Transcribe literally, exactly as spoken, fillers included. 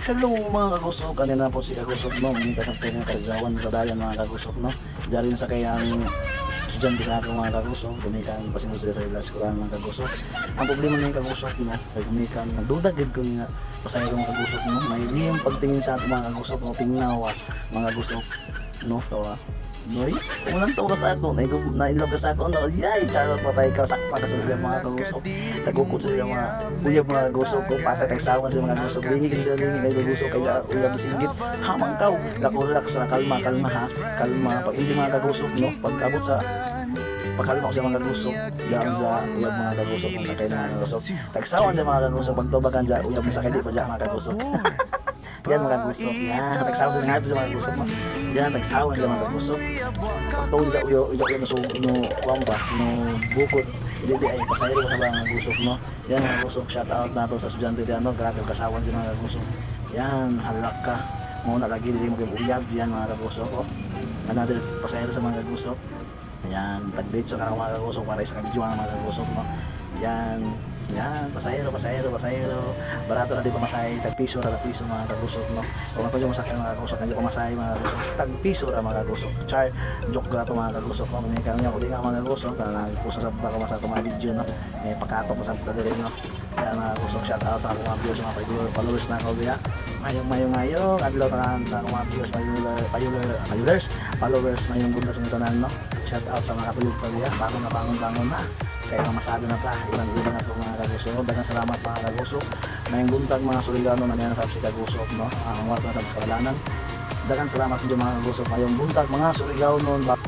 Hello mga kagusok, kanina po si kagusok no, hindi ka sa pwede karjawan sa dayan mga kagusok no. Diyan rin sa kayang estudyante sa ako mga kagusok, gumikan pasensya sa ilas ko lang mga kagusok. Ang problema ng kagusok no, kay gumikan, nagduda gid ko nga pasayro mga kagusok no, may liyong pagtingin sa ako mga kagusok no, tingnawa mga kagusok no, tawa. Noy, unang tawag sa ako, na, na in love ka sa ako, no? Yay! Charot, patay ka, sakpa ka sa mga kagusok. Tagukot sa mga uyab mga kagusok ko, patay tagsawan sa mga kagusok. Lingi ka sa lingi, may kagusok, kaya uyab sa inggit. Hamang kaw, relax, relax na, kalma, kalma ha. Kalma, pag hindi mga kagusok, no? Pag abot sa, pakalma ko sa mga kagusok, diyan sa uyab mga kagusok, sa kayo mga kagusok. Tagsawan sa mga kagusok, pagtubagan dyan, uyab sa kayo, di pa dyan mga kagusok. Yan mga kagusok, yan. Tagsawan nga ito sa mga kagusok, no? Yan, tagsawan sa mga kagusok. Pagtuon sa uyo, uyo, uyo, no, so, no, kuwan ba? No, bukod. Hindi, di, ay, pasayro sa mga kagusok, no? Yan mga kagusok, shout out na to sa estudyante diyan, no? Grabe, kasawan sa mga kagusok. Yan, halak ka. Muna lagi, hindi mo kayo uyab, yan mga kagusok, oh. Another pasayro sa mga kagusok. Yan, tagdate sa mga kagusok, para sa kabidyo mga kagusok, no? Yan, yan, pasahero, pasahero, pasahero. Barato na di pamasahe, tagpiso ra, tagpiso mga kagusok, no? Kung ako yung masakyan mga kagusok, hindi pamasahe mga kagusok, tagpiso ra mga kagusok. Char, joke ra to mga kagusok, no? May kanya, uli nga mga kagusok, na nagpusa sa baka sa mga video, no? May pakatok sa baka diri, no? Yan mga kagusok, shout out sa akong mga viewers, mga pag-, followers na ako, biya. Mayong, mayong, mayong adlaw tanan sa akong mga viewers, payuler, payuler, payulers, followers, mayong buntag sa inyo tanan, no? Shout out sa mga tulog pa, biya. Bangon na, bangon, bangon na. Kaya ang masado na ta, ilang ilan na to mga kagusok. Daghang salamat mga kagusok. Mayong buntag mga Surigao, no, na sa si kagusok, no? Ang wala na sa kasalanan. Daghang salamat po mga kagusok. Mayong buntag mga Surigao, no? Ba-